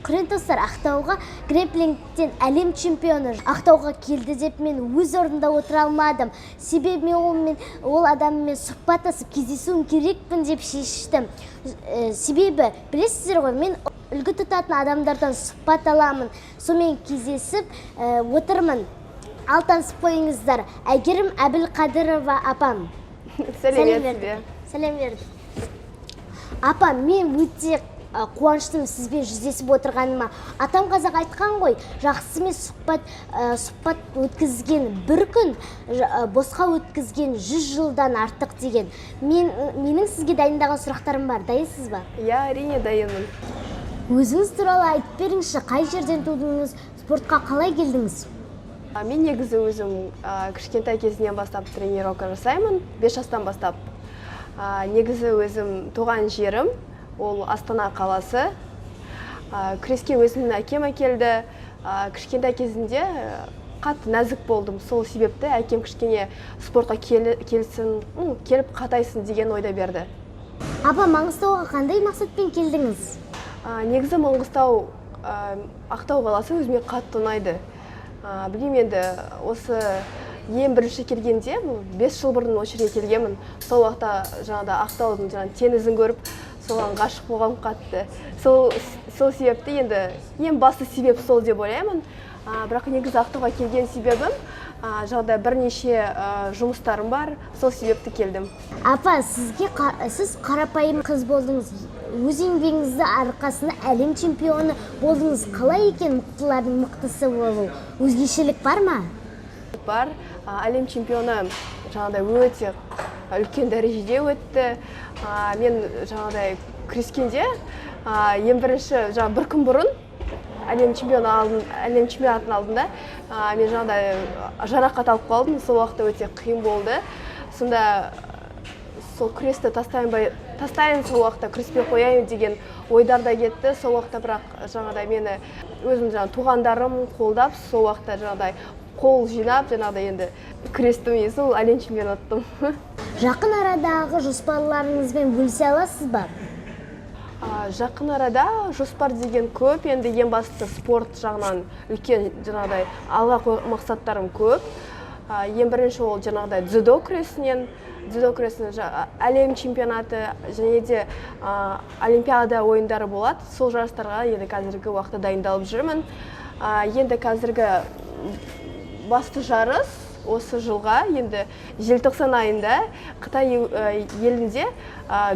Құрметті достар, Ақтауға грэпплингтен әлем чемпионы Ақтауға келді деп мен өз орнымда отыра алмадым. Себебі мен онымен, ол адаммен сұхбаттасып, кездесуім керекпін деп шештім. Себебі білесіздер ғой, мен үлгі тұтатын адамдардан сұхбат аламын. Сонымен кездесіп отырмын. Ал танысып қойыңыздар: Әйгерім Әбілқадырова апам. Сәлеметсіз бе? Сәлем бердік. Апа, мен өте қуаныштымын сізбен жүздесіп отырғаныма. Атам қазақ айтқан ғой, жақсымен сұхбат өткізген бір күн босқа өткізген 100 жылдан артық деген. Менің сізге дайындаған сұрақтарым бар. Дайынсыз ба? Иә, әрине, дайынмын. Өзіңіз туралы айтып беріңізші. Қай жерден тудыңыз, спортқа қалай келдіңіз? Мен негізі өзім кішкентай кезінен бастап тренировка жасаймын, 5 жастан бастап. Негізі өзім туған жерім ол Астана қаласы. Күреске өзімнің әкем әкелді. Кішкентай кезінде қатты нәзік болдым. Сол себепті әкем кішкене спортқа келсін, келіп қатайсын деген ойда берді. Апа, Маңғыстауға қандай мақсатпен келдіңіз? Негізі Маңғыстау, Ақтау қаласы өзіме қатты ұнайды. Білмеймін енді, осы ең бірінші келгенде, бұл 5 жыл бұрын осы жерге келгенмін. Сол уақытта жаңағыда Ақтаудың жаңағы теңізін көріп, соған ғашық болғанмын қатты. Сол себепті енді ең басты себеп сол деп ойлаймын. Бірақ негізі Ақтауға келген себебім жаңағыдай бірнеше жұмыстарым бар, сол себепті келдім. Апа, сіз қарапайым қыз болдыңыз. Өз еңбегіңізді арқасында әлем чемпионы болдыңыз. Қалай екен мықтылардың мықтысы болу? Өзгешелік бар ма? Бар. Әлем чемпионы жаңағыдай өте үлкен дәрежеде өтті. Мен жаңағыдай күрескенде ең бірінші жаңа бір күн бұрын әлем чемпионатының алдында мен жаңағыдай жарақат алып қалдым. Сол уақытта өте қиын болды. Сонда сол күресті тастайын ба, тастайын, сол уақытта күреспей қояйын деген ойдар да кетті сол уақытта. Бірақ жаңағыдай мені өзімнің жаңағы туғандарым қолдап, сол уақытта жаңағыдай қол жинап, жаңағыдай енді күрестім и сол әлем чемпионы ұттым. Жақын арадағы жоспарларыңызбен бөлісе аласыз ба? Жақын арада жоспар деген көп енді. Ең бастысы спорт жағынан үлкен жаңағыдай алға қойған мақсаттарым көп. Ең бірінші ол жаңағыдай дзюдо күресінен әлем чемпионаты және де олимпиада ойындары болады. Сол жарыстарға енді қазіргі уақытта дайындалып жүрмін. Енді қазіргі басты жарыс осы жылға енді желтоқсан айында Қытай елінде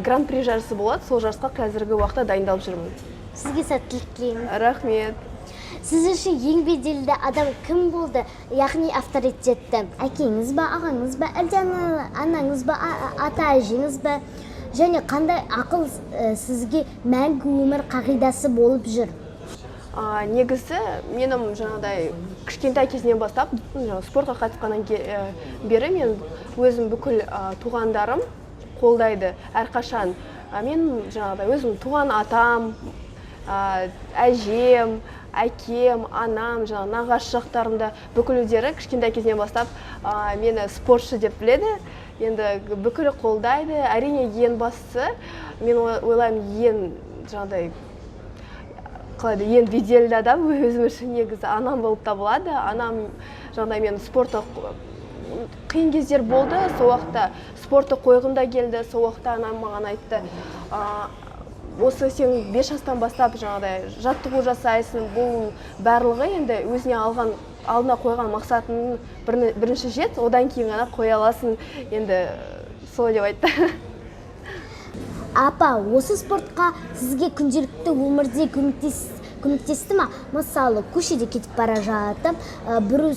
гран-при жарысы болады. Сол жарысқа қазіргі уақытта дайындалып жүрмін. Сізге сәттілік тілеймін. Рахмет. Сіз үшін ең беделді адам кім болды, яғни авторитетті? Әкеңіз ба, ағаңыз ба, әлде анаңыз ба, ата әжеңіз ба? Және қандай ақыл сізге мәңгі өмір қағидасы болып жүр? Негізі менің жаңағыдай кішкентай кезінен бастап жаңағы спортқа қатысқаннан бері мен өзім бүкіл туғандарым қолдайды әрқашан. Мен жаңағыдай өзім туған атам, әжем, әкем, анам, жаңағы нағашы жақтарымда бүкілдері кішкентай кезінен бастап мені спортшы деп біледі. Енді бүкілі қолдайды. Әрине, ең бастысы, мен ойлаймын, ең жаңағыдай қалай еді, ең беделді адам өзім үшін негізі анам болып табылады. Анам жаңағыдай мен спортта қиын кездер болды, сол уақытта спортты қойғым да келді. Сол уақытта анам маған айтты: «Осы сен 5 жастан бастап жаңағыдай жаттығу жасайсың, бұл барлығы енді өзіңе алған, алдына қойған мақсатың бірінші жет, одан кейін ғана қоя аласың», — енді солай деп айтты. Апа, осы спортқа сізге күнделікті өмірде көмектесті ма? Мысалы, көшеде кетіп бара жатып, біреу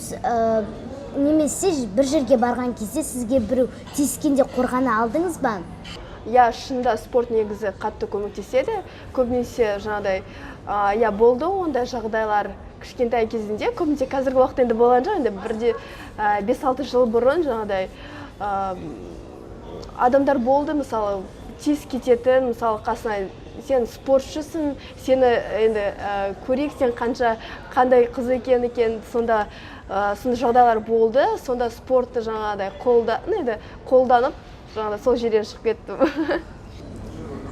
немесе бір жерге барған кезде сізге біреу тиіскенде қорғана алдыңыз ба? Иә, шынында спорт негізі қатты көмектеседі көбінесе. Жаңағыдай иә, болды ондай жағдайлар кішкентай кезінде көбінесе. Қазіргі уақытта енді болған жоқ. Енді бірде 5-6 жыл бұрын жаңағыдай адамдар болды, мысалы, тиісіп кететін. Мысалы, қасына: «Сен спортшысың, сені енді көрейік, сен қанша, қандай қыз екен». Сонда сондай жағдайлар болды. Сонда спортты жаңағыдай қолда, ну, енді қолданып Жаңағыдай сол жерден шығып кеттім.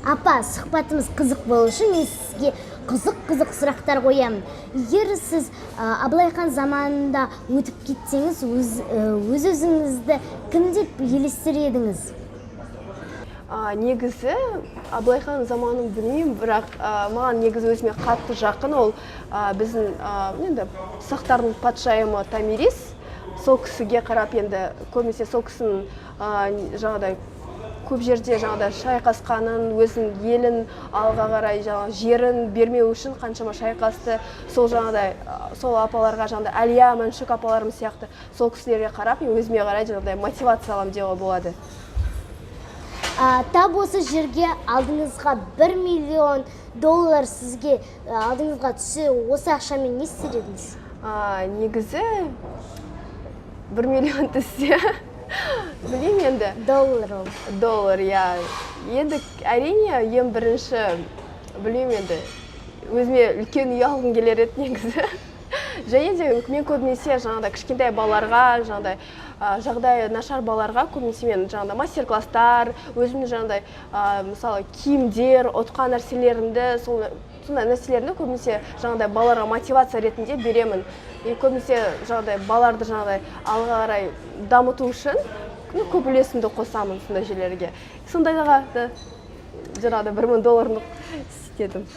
Апа, сұхбатымыз қызық болу үшін мен сізге қызық қызық сұрақтар қоямын. Егер сіз Абылай хан заманында өтіп кетсеңіз, өз өзіңізді кім деп елестер едіңіз? Негізі Абылай хан заманын білмеймін, бірақ маған негізі өзіме қатты жақын ол біздің енді сақтардың патшайымы Томирис. Сол кісіге қарап, енді көбінесе сол кісінің жаңағыдай көп жерде жаңағыдай шайқасқанын, өзінің елін алға қарай, жаңағы жерін бермеу үшін қаншама шайқасты, сол жаңағыдай сол апаларға, жаңағыдай Әлия, Мәншүк апаларым сияқты сол кісілерге қарап, мен өзіме қарай жаңағыдай мотивация аламын деуге болады. Тап осы жерге алдыңызға 1 миллион доллар сізге алдыңызға түссе, осы ақшамен не істер едіңіз? Негізі 1 миллион түссе, білмеймін енді. Доллар ол. Доллар, иә. Енді әрине, ең бірінші, білмеймін енді, өзіме үлкен үй алғым келер еді негізі. Және де мен көбінесе жаңағыдай кішкентай балаларға, жаңағыдай жағдайы нашар балаларға көбінесе мен жаңағыдай мастер класстар, өзімнің жаңағыдай мысалы, киімдер, ұтқан нәрселерімді, сол сондай нәрселерімді көбінесе жаңағыдай балаларға мотивация ретінде беремін. И көбінесе жаңағыдай балаларды жаңағыдай алға қарай дамыту үшін, ну, көп үлесімді қосамын сондай жерлерге. Сондайға да жаңағыдай 1000 долларын істедім.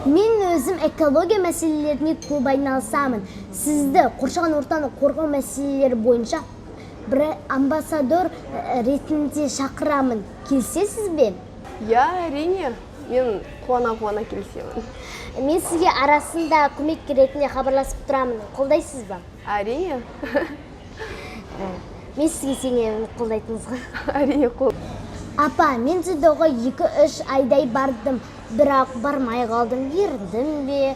Мен өзім экология мәселелеріне көп айналысамын. Сізді қоршаған ортаны қорғау мәселелері бойынша бір амбассадор ретінде шақырамын, келісесіз бе? Иә, әрине, мен қуана қуана келісемін. Мен сізге арасында көмек ретінде хабарласып тұрамын, қолдайсыз ба? Әрине. Мен сізге сенемін қолдайтыныңызға. Әрине, қол. Апа, мен дзюдоға 2-3 айдай бардым, бірақ бармай қалдым. Еріндім бе,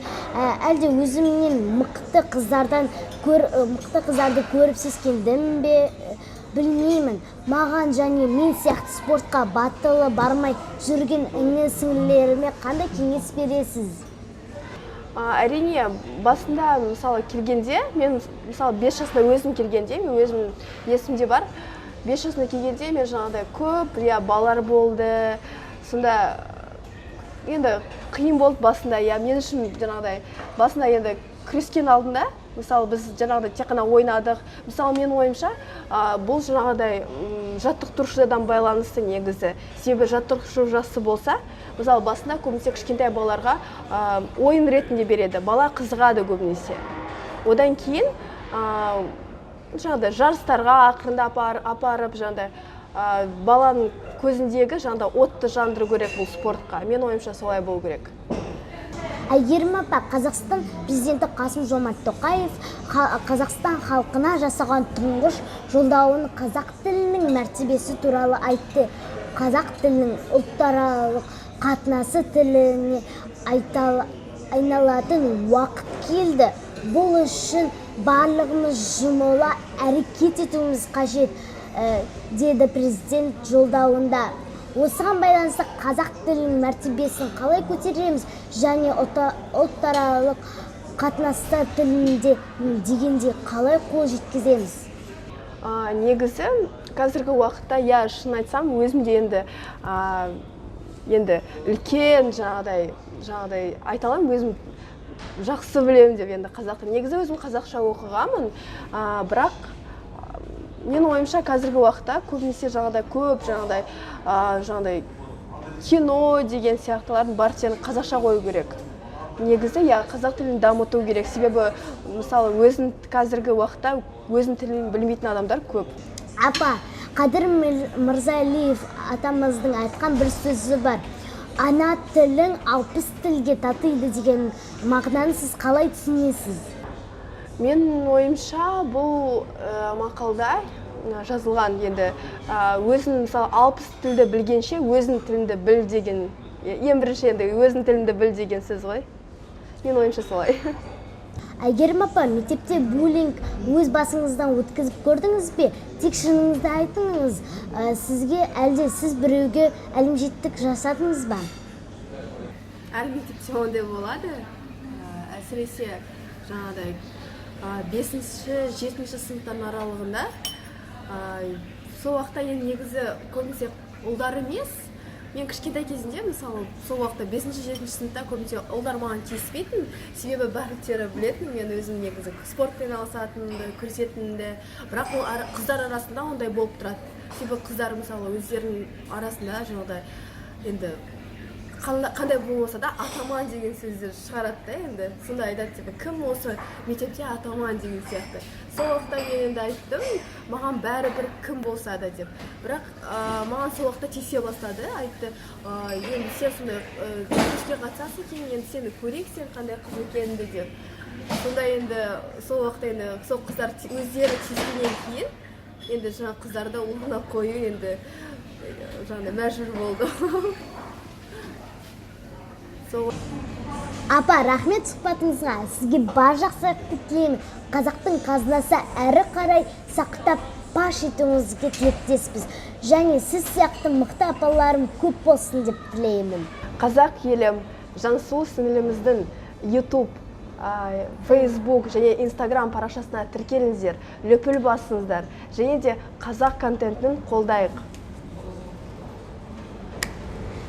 әлде өзімнен мықты қыздарды көріп сескендім бе, білмеймін. Маған және мен сияқты спортқа батылы бармай жүрген іні сіңлілеріме қандай кеңес бересіз? Әрине, басында, мысалы, келгенде, мен, мысалы, 5 жасында өзім келгенде, мен өзім есімде бар, 5 жасында келгенде мен жаңағыдай көп, иә, балалар болды. Сонда енді қиын болды басында, иә, мен үшін. Жаңағыдай басында енді күрескен алдында, мысалы, біз жаңағыдай тек қана ойнадық. Мысалы, менің ойымша, бұл жаңағыдай жаттықтырушыдан байланысты негізі. Себебі жаттықтырушы жақсы болса, мысалы, басында көбінесе кішкентай балаларға ойын ретінде береді, бала қызығады көбінесе. Одан кейін жаңағыдай жарыстарға ақырындап апарып, жаңағыдай баланың көзіндегі жаңағыдай отты жандыру керек бұл спортқа. Менің ойымша, солай болу керек. Әйгерім апа, Қазақстан президенті Қасым Жомарт Тоқаев Қазақстан халқына жасаған тұңғыш жолдауын қазақ тілінің мәртебесі туралы айтты. Қазақ тілінің ұлтаралық қатынасы тіліне айналатын уақыт келді. Бұл үшін барлығымыз жұмыла әрекет етуіміз қажет, деді президент жолдауында. Осыған байланысты қазақ тілінің мәртебесін қалай көтереміз және ұлтаралық қатынастар тілінде дегенде қалай қол жеткіземіз? Негізі қазіргі уақытта, иә, шын айтсам, өзім де енді енді үлкен жаңағыдай айта аламын, өзім жақсы білемін деп енді қазақ тілін. Негізі өзім қазақша оқығанмын, бірақ менің ойымша, қазіргі уақытта көбінесе жаңағыдай көп жаңағыдай кино деген сияқтылардың бәрін қазақша қою керек негізі, иә, қазақ тілін дамыту керек. Себебі, мысалы, өзін қазіргі уақытта өзінің тілін білмейтін адамдар көп. Апа, Қадыр Мырзалиев атамыздың айтқан бір сөзі бар: «Ана тілің 60 тілге татиды» деген мағынаны сіз қалай түсінесіз? Менің ойымша, бұл мақалда жазылған енді өзің, мысалы, 60 тілді білгенше, өзің тіліңді біл деген, ең бірінші енді өзің тіліңді біл деген сөз ғой. Менің ойымша, солай. Әйгерім апа, мектепте буллинг өз басыңыздан өткізіп көрдіңіз бе? Тек шыныңызды айтыңыз. Сізге әлде сіз біреуге әлімжеттік жасадыңыз ба? Әр мектепте ондай болады. Әсіресе жаңағыдай бесінші, жетінші сыныптардың аралығында. Сол уақытта енді негізі көбінесе ұлдар емес, мен кішкентай кезімде, мысалы, сол уақытта бесінші, жетінші сыныпта көбінесе ұлдар маған тиіспейтін, себебі барлықтары білетін мен өзім негізі спортпен айналысатынымды, күресетінімді. Бірақ ол қыздар арасында ондай болып тұрады, себебі қыздар, мысалы, өздерінің арасында жаңағыдай енді қандай болмаса да «атаман» деген сөздер шығарады да. Енді сонда айтады, типа, «Кім осы мектепте атаман?» деген сияқты. Сол уақытта мен енді айттым, маған бәрібір, кім болса да деп. Бірақ маған сол уақытта тиісе бастады, айтты: «Енді сен сондай күреске қатысасың екен, енді сені көрейік, сен қандай қыз екеніңді», — деп. Сонда енді сол уақытта енді сол қыздар өздері тиіскеннен кейін енді жаңағы қыздарды орнына қою енді жаңағыдай мәжбүр болды сол. Апа, рахмет сұхбатыңызға. Сізге бар жақсылықты тілеймін. Қазақтың қазынасы әрі қарай сақтап, паш етуіңізге тілектеспіз және сіз сияқты мықты апаларым көп болсын деп тілеймін. Қазақ елім, Жансұлу сіңіліміздің YouTube, Facebook және Instagram парақшасына тіркеліңіздер, лүпіл басыңыздар және де қазақ контентін қолдайық.